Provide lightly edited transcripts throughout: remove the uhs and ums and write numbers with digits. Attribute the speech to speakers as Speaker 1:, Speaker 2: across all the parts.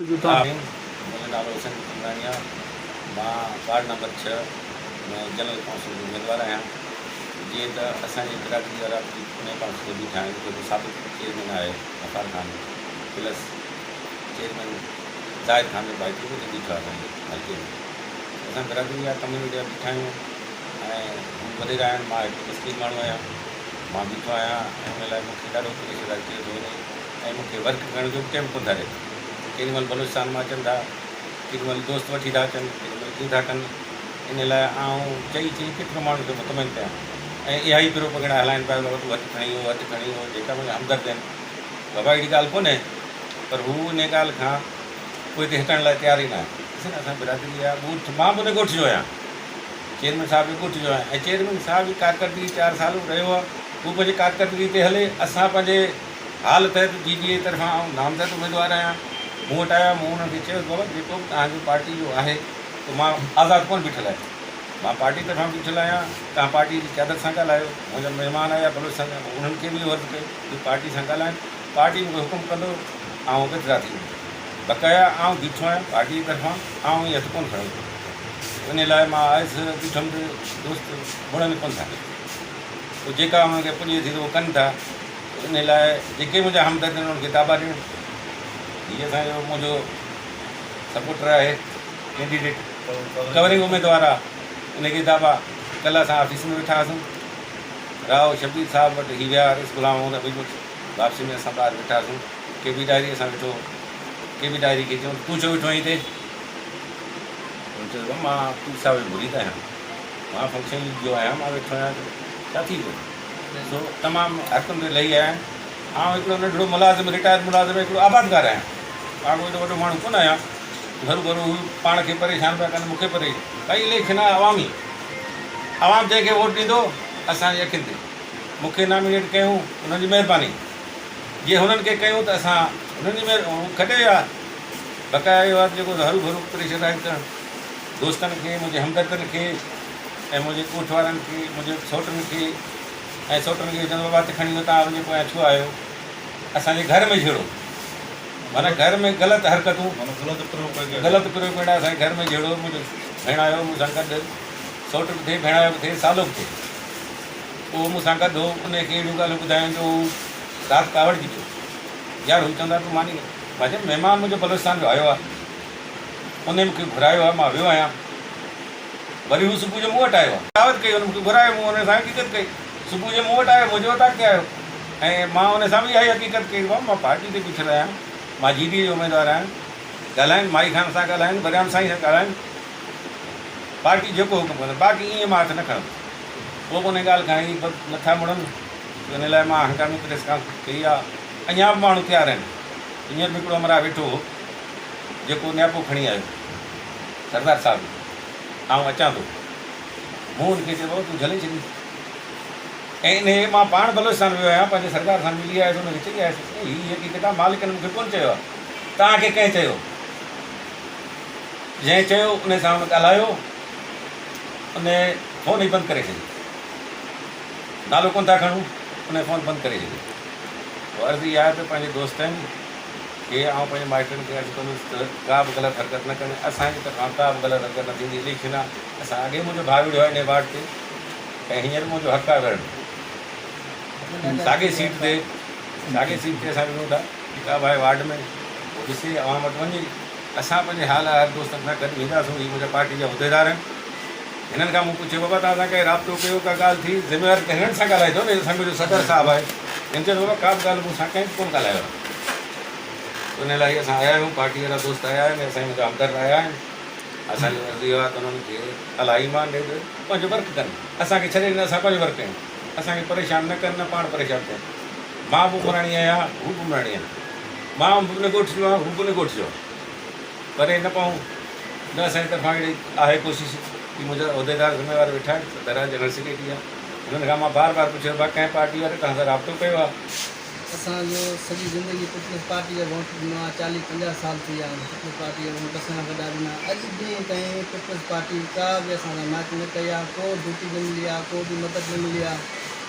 Speaker 1: منهنجو نالو حسين عمراڻي آهي. مان وارڊ نمبر ڇهه ۾ جنرل ڪائونسل جو اميدوار آهيان. جيئن ته اسان جي برادري وارا به انهي ڪائونسل تي بيٺا آهن جيڪو سابق چيئرمين آهي غفار خان پلس چيئرمين زاهد خان جو ڀائٽيو به اتي بيٺو آهي اسان جي حلقي ۾. اسان برادري جا ڪميونٽي جا بيٺا آهيون ۽ هو وڏيرا آهن مان هڪ مسڪين ماڻهو آهيان. مان بيٺو آهيان ۽ ان لاء مون کي ڏاڍو پريشرائيز ڪيو ٿو وڃي ۽ مون کي ورڪ ڪرڻ جو به ٽيم ڪونه ٿا ڏين. ڪيڏي مهل بلوچستان مان اچن ٿا، ڪيڏي مهل دوست وٺي ٿا اچن، ڪيڏي مهل ڪيئن ٿا ڪن. ان لاء آئون چئي چئي ڪيترو ماڻهن کي مطمئن ڪيان ۽ اها ئي پروپئگنڊا هلائين پيا ته بابا تون هٿ کڻي اهو هٿ کڻي اهو جيڪا منهنجا همدرد آهن. بابا اهڙي ڳالهه ڪونهي پر هو ان ڳالهه کان پوئتي هٽڻ لاء تيار ئي ناهن. ڏسين اسان برادري جا ڳوٺ مان به ان ڳوٺ جو آهيان. چيئرمين صاحب جي ڳوٺ جو آهيان ۽ چيئرمين صاحب جي ڪارڪردگي چار سال هو رهيو آهي هو پنهنجي ڪارڪردگي تي هلي اسان پنهنجي حال تحت جي ڊي اي طرفان آئون نامزد اميدوار آهيان مون وٽ آيا مون انهن کي چيو ته بابا جيڪو به توهان جو پارٽي جو آهي ته مان آزاد ڪونه بيٺل آهيان مان پارٽي طرفان بيٺل آهيان توهان پارٽي جي قيادت سان ڳالهايو منهنجا مهمان آيا بلوچستان جا انهن کي به اهو عرض ڪيو جو پارٽي سان ڳالهائن پارٽي مون کي حڪم ڪندو آئون وٿڊرا ٿي ويندس بقايا آئون بيٺو آهيان پارٽي جي طرفان آئون هي هٿ ڪونه کڻندس ان لاء مان آيس ڏٺم ته دوست مڙن ڪونه ٿا پوء جيڪا انهن کي پڄي ٿي ته اهو ڪن ٿا ان لاء جيڪي منهنجا همدرد آهن انهن کي داٻا ڏيڻ هي اسان جو منهنجو سپورٽر آهي ڪينڊيڊيٽ ڪورنگ اميدوار آهي ان کي داٻا ڪلهه اسان آفيس ۾ ويٺا هئاسون راء شبير صاحب وٽ هي ويا رئيس غلام محمد ابي وٽ واپسي ۾ اسان ٻاهر ويٺا هئاسون ڪي بي ڊائري اسان ويٺو هو ڪي بي ڊائري کي چيو تون ڇو ويٺو آهين هتي هن چيو ته مان پير صاحب جو مريد آهيان، مان فنڪشن ليگ جو آهيان، مان ويٺو آهيان ته ڇا ٿي پيو؟ سو تمام حرڪتن تي لهي آيا آهن. آئون هڪڙو ننڍڙو ملازم، رٽائر ملازم، هڪڙو آبادگار آهيان. مان ڪو ايڏو وڏو ماڻهو ڪونه آهيان. هروڀرو هو پاڻ کي پريشان پيا ڪن، مون کي پريشان. ڀائي اليڪشن آهي عوامي. عوام جنهن کي ووٽ ڏيندو، اسان جي اکين تي. مون کي نامينيٽ ڪيون، انهن جي مهرباني. جي هنن کي ڪيون ته اسان هنن جي مهر هو کٽي ويا. بقايا اهو آهي ته جيڪو هرو ڀرو پريشرائيز ڪرڻ دوستن کي، منهنجي همدردن کي ۽ منهنجي ڳوٺ وارن کي، منهنجي سئوٽن کي ۽ سئوٽن کي چوندو بابا هٿ کڻي ويو توهان منهنجي پويان ڇو آيو؟ اسان جي گهر ۾ جهيڙو معنيٰ گهر ۾ غلط حرڪتون غلط پروپيگنڊا اسان جي گهر ۾ جهيڙو منهنجو ڀيڻايو مون سان گڏ سئوٽ به ٿئي ڀيڻايو به ٿئي سالو به ٿئي اهو مون سان گڏ هو ان کي اهڙيون ڳالهيون ٻڌايائين جو هو رات ڪاوڙجي پيو يار هو چوندا تون ماني مان چيم مهمان منهنجو بلوچستان جو آيو آهي انهي مون کي گهرايو آهي مان ويو آهيان وري هو صبح جو مون وٽ آيو آهي دعوت ڪئي هن مون کي گهرايو مون ان سان حقيقت ڪئي صبح جو مون وٽ آيو منهنجي اوطاق تي آيو ۽ مان ان سان به اها ئي حقيقت ڪئي ته مان پارٽي تي بيٺل آهيان مان جي ڊي اي جو اميدوار آهيان ڳالهائين مائي خان سان ڳالهائين وريام سائين سان ڳالهائين پارٽي جيڪو حڪم ڪندي باقي ائين مان هٿ نه کڻندس پوء به ان ڳالهه کان هي نٿا مڙن ان لاء مان هنگامي پريس ڪانفرنس ڪئي آهي اڃا به ماڻهو تيار آهن. هينئر به هڪڙو همراهه ويٺو هو، جيڪو نياپو کڻي آيو، سردار صاحب، آئون اچان ٿو. مون هن کي چيو، بابا تون جهلي ڇڏينس. ۽ انهيء مان پاڻ بلوچستان ويو آهيان، پنهنجي سردار سان ملي آيس، ان کي چئي آيس، سائين هي حقيقت آهي، مالڪن مون کي ڪونه چيو آهي، توهان کي ڪنهن چيو؟ جنهن چيو، انهيء سان هن ڳالهايو، انهيء فون ئي بند ڪري ڇڏي. نالو ڪونه ٿا کڻون، انهيء فون بند ڪري ڇڏي. پوء عرض اها آهي ته پنهنجي دوستن کي آئون پنهنجي مائٽن کي عرض ڪندس ته ڪا به غلط حرڪت نه ڪن اسان جي طرفان ڪا به غلط حرڪت نه ٿيندي اليڪشن آهي اسان اڳي منهنجو ڀاء وڙهيو آهي انهي وارڊ تي ۽ هينئر منهنجو حق آهي وڙهڻ ساڳي سيٽ تي ساڳي سيٽ تي اسان وڙهون ٿا جيڪا به آهي وارڊ ۾ اهو ڏسي عوام وٽ وڃي اسان پنهنجي حال آهر دوستن سان گڏ وينداسون هي منهنجا پارٽي جا عهديدار آهن هنن کان مون پڇيو، بابا توهان سان ڪنهن رابطو ڪيو، ڪا ڳالهه ٿي؟ ذميوار ته هنن سان ڳالهائي ٿو نه، اسان جو صدر صاحب آهي. هن چيو ته بابا ڪا به ڳالهه مون سان ڪنهن به ڪونه ڳالهايو آهي. ان لاء اسان آيا آهيون، پارٽي وارا دوست آيا آهن، اسان جا همدرد آيا آهن. اسان جو عرض اهو آهي ته انهن کي الله ايمان ڏي ته پنهنجو ورڪ ڪن، اسان کي ڇڏي ڏين، اسان پنهنجو ورڪ ڪيون. اسان کي پريشان نه ڪن، نه پاڻ پريشان ٿين. مان به عمراڻي آهيان، هو به عمراڻي آهن. مان به ان ڳوٺ جو آهيان، هو به ان ڳوٺ جو آهي. پري نه پئون نه اسان جي طرفان اهڙي آهي ڪوشش هي منهنجا عهديدار ذميوار ويٺا آهن صدر آهي جنرل سيڪريٽري آهي انهن کان مان بار بار پڇيو ڀا ڪنهن پارٽي واري توهان سان رابطو ڪيو آهي.
Speaker 2: اسان جو سڄي زندگي پيپلز پارٽي جا ووٽ ڏنو آهي چاليهه پنجاهه سال ٿي ويا آهن پيپلز پارٽي جا ووٽ اسان جا وڏا ڏنا اڄ ڏينهن تائين پيپلز پارٽي ڪا به اسان سان حمايت نه ڪئي آهي ڪو ڊيوٽي نه ملي آهي ڪو به مدد نه ملي آهي.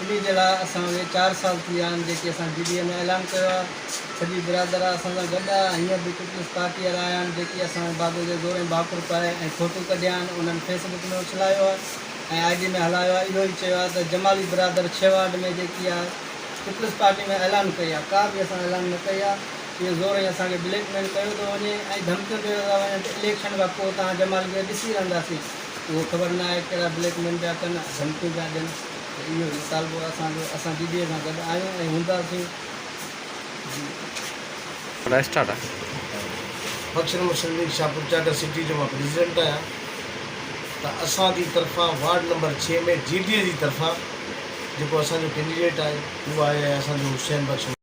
Speaker 2: انهي جي لاء اسان اهي چار سال ٿي ويا آهن جيڪي اسان جي ڊي اي ۾ اعلان ڪيو آهي سڄي برادر اسان سان گڏ آهي هينئر به پيپلز پارٽي وارا آيا آهن جيڪي اسان جي بابي جي زور ۽ ڀاڪر پائي ۽ فوٽو ڪڍيا آهن انهن فيس بڪ ۾ اڇلايو آهي ۽ I D ۾ هلايو آهي اهو ئي چيو آهي ته جمالي برادر ڇهه وارڊ ۾ جيڪي آهي پيپلز پارٽي ۾ اعلان ڪئي آهي ڪا به اسان اعلان نه ڪئي آهي اهو زور ۽ اسان کي بليڪ ميل ڪيو ٿو وڃي ۽ ڌمڪيون ڏنيون ٿا وڃن ته اليڪشن کان پوء توهان جمالي کي ڏسي رهنداسين اهو خبر نه آهي ڪهڙا بليڪ ميل پيا ڪن ڌمڪيون پيا ڏين ته اهو مطالبو آهي اسان جو اسان ڊي ڊي اي سان گڏ آهيون ۽ هونداسين جي.
Speaker 3: اسٽارٽ آهي.
Speaker 4: بخشڻ مسلم ليگ شاهپور چاڪر سٽي جو مان پريزيڊنٽ آهيان ته اسان جي طرفان وارڊ نمبر ڇهه ۾ جي ڊي اي جي طرفان جيڪو اسان جو ڪينڊيڊيٽ آهي اهو آهي اسان جو حسين بخش.